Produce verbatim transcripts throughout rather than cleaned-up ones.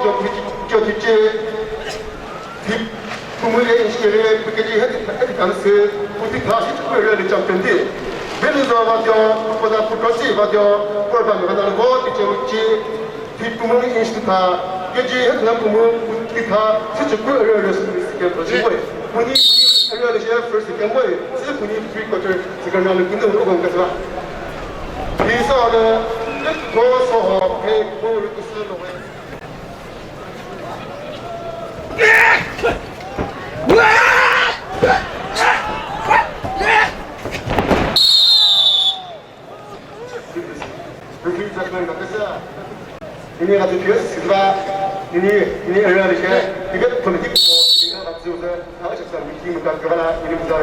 Chothi che, thi, pumule inch kere, puketi heti, heti kanse, puti tha, si chukwe rally champion di. Beni zo va dio, koda putosi va dio, korba me kana go, ti che uchi, thi pumule inch tha, keji heti na pumu, puti tha, si chukwe rally champion di. Puni, puni rally che first second boy, si puni three quarter, second round, puni ro gong kaswa. Hi sa de, let's go, so ho, hey, go, go, so ho. Ini kati piyos sitba, ini, ini area ni ke, tiket politik ko, ini kati usa, ha, caksa meeting ka kala, ini bisa,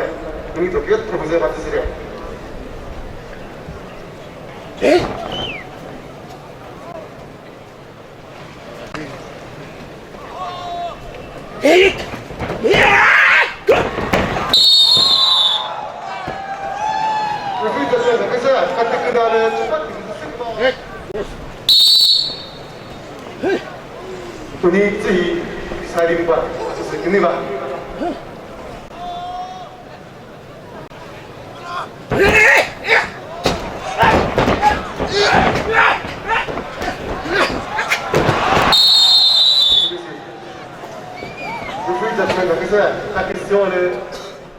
ini to tiket proposal ba sih. Tuni tsi salimba, tsi kiniba.